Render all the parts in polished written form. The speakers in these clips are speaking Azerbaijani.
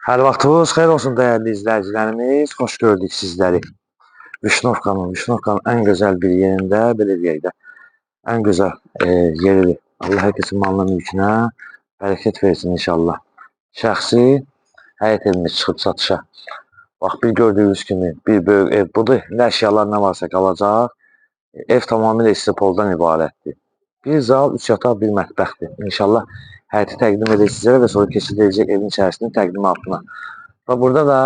Hər vaxtınız xeyir olsun dəyərli izləyicilərimiz. Xoş gördük sizləri. Vişnovkanın ən gözəl bir yerində, belə deyək də, ən gözəl yeridir. Allah hər kəsin malına, mülkünə bərəkət versin inşallah. Şəxsi həyət evimiz çıxıb satışa. Bax, bir gördüyünüz kimi bir böyük ev budur. Nə əşyalar nə varsa qalacaq. Ev tamamilə istipoldan ibarətdir. Bir zal, 3 yataq, bir mətbəxdir. İnşallah həyəti təqdim edəcək sizlərə və sonra keçid edəcək evin içərisinin təqdimatına. Və burada da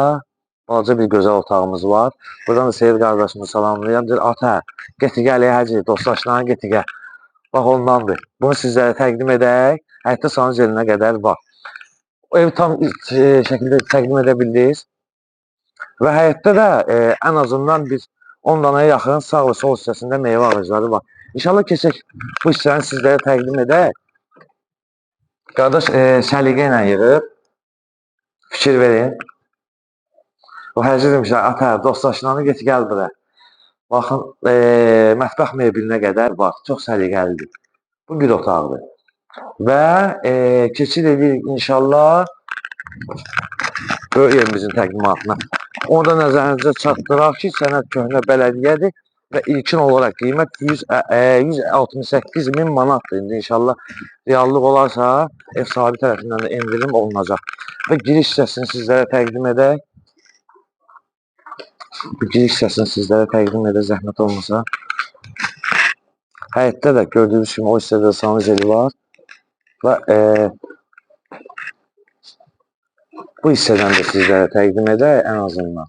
balaca bir gözəl otağımız var. Buradan da Seyid qardaşımı salamlayıram. Deyir, ata, getir gəl, hacı, dostlaşlarına getir gəl. Bax, ondandır. Bunu sizlərə təqdim edək. Həyətdə sanuzelinə qədər var. O evi tam şəkildə təqdim edə bildiniz. Və həyətdə də ən azından bir 10 danaya yaxın sağ və sol hissəsində meyvə ağacları var. İnşallah keçək bu hissəni sizlərə təqdim edək. Qardaş səliqə ilə yığıb, fikir verin. O həzir demişlər, ata, dostlaşlarını getir gəl bura. Baxın, mətbəx mebelinə qədər var, çox səliqəlidir. Bu bir otaqdır. Və keçid edirik inşallah böyük evimizin təqdimatına. Onu da nəzərinizə çatdıraq ki, sənəd köhnə bələdiyyədir və ilkin olaraq qiymət 168 min manatdır. İndi inşallah reallıq olarsa ev sahibi tərəfindən də endirim olunacaq. Və giriş hissəsini sizlərə təqdim edək. Bu giriş hissəsini sizlərə təqdim edək, zəhmət olmasa. Həyətdə də gördüyünüz kimi o hissədə sanuzeli var. Və bu hissədən də sizlərə təqdim edək ən azından.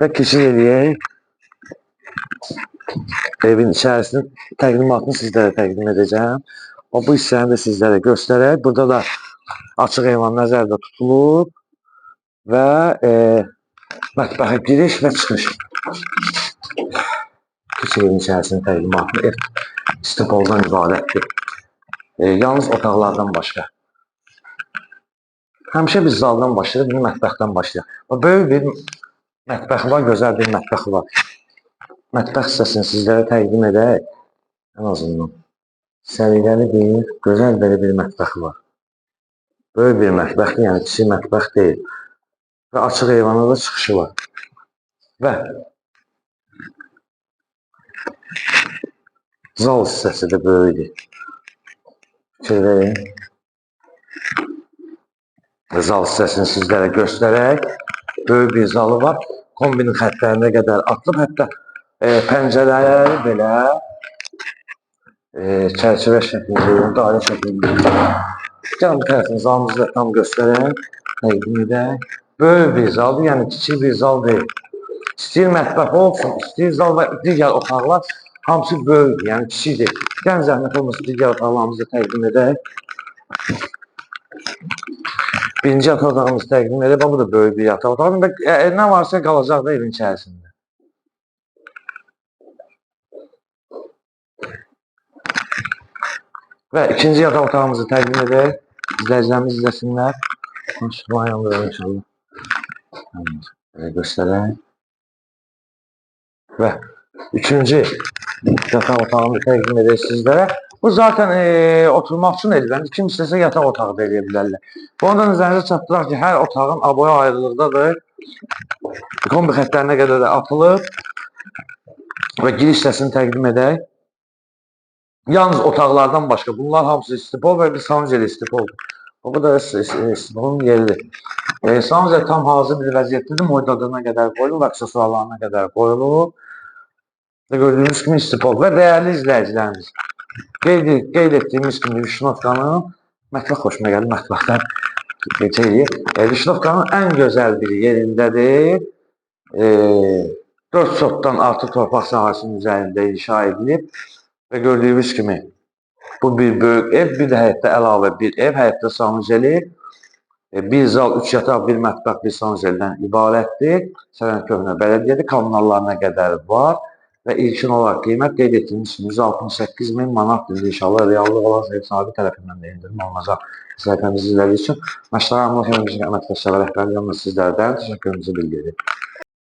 Və keçid eləyək. Evin içərisinin təqdimatını sizlərə təqdim edəcəm. O, bu hissəni də sizlərə göstərək. Burada da açıq eyvan nəzərdə tutulub və mətbəxə giriş və çıxış. Keçid evin içərisinin təqdimatını ev istipoldan ibarətdir. Yalnız otaqlardan başqa. Həmişə biz zaldan başlayırıq, bir mətbəxdən başlayırıq. Böyük bir mətbəxi var, gözəl bir mətbəxi var. Mətbəx hissəsini sizlərə təqdim edək. Ən azından səliqəli bir, gözəl belə bir mətbəxi var. Böyük bir mətbəxdir, yəni kiçik mətbəx deyil. Və açıq eyvana da çıxışı var. Və zal hissəsi də böyükdür. Fikir verin. Zal hissəsini sizlərə göstərək. Böyük bir zalı var. Kombinin xəttlərinə qədər atılıb. Hətta pəncərələri belə çərçivə şəklində, dairə şəklində. Gəlin bu tərəfini zalımızı da tam göstərək. Təqdim edək. Böyük bir zaldır, yəni kiçik bir zal deyil. İstəyir mətbəx olsun, istəyir zal və digər otaqlar hamısı böyükdür, yəni kiçikdir. Gəlin zəhmət olmasın, digər otaqlarımızı da təqdim edək. Birinci yataq otağımızı təqdim edək. Bu da böyük bir yataq otağı. Nə varsa qalacaq da evin içərisində. Və ikinci yataq otağımızı təqdim edək. İzləyicilərimiz izləsinlər. İşıqlar yandıralım inşallah. Belə göstərək. Və üçüncü yataq otağını təqdim edək sizlərə. Bu zaten oturmaq üçün edilən, kim istəsə yataq otağı da eləyə bilərlər. Bunu da nəzərinizə çatdıraq ki, hər otağın aboyu ayrılıqdadır. Kombi xəttlərinə qədər də atılıb və giriş hissəsini təqdim edək. Yalnız otaqlardan başqa, bunlar hamısı istipol və bir sanuzel istipoldur. Bu da istipolun yeridir. Sanuzel tam hazır bir vəziyyətdədir, moydadına qədər qoyulub, aksesuarlarına qədər qoyulub. Və gördüyünüz kimi istipol və dəyərli izləyicilərimiz. Qeyd etdiyimiz kimi Vişnovkanın mətbəx xoşuma gəldi, mətbəxdən keçirik. Vişnovkanın ən gözəl bir yerindədir. 4 sotdan artıq torpaq sahəsinin üzərində inşa edilib və gördüyünüz kimi bu bir böyük ev, bir də həyətdə əlavə bir ev, həyətdə sanuzeli, bir zal, 3 yataq, bir mətbəx, bir sanuzeldən ibarətdir. Sənəd köhnə bələdiyyədir, kommunallarına qədər var. Və ilkin olaraq qiymət qeyd etdiyimiz 168 min manatdır. İnşallah reallıq olarsa ev sahibi tərəfindən də endirim olunacaq. Səhifəmizi izlədiyi üçün Məşələ Əmlak Əməkdaşları rəhbərliyi sizlərdən təşəkkürümüzü bildirir.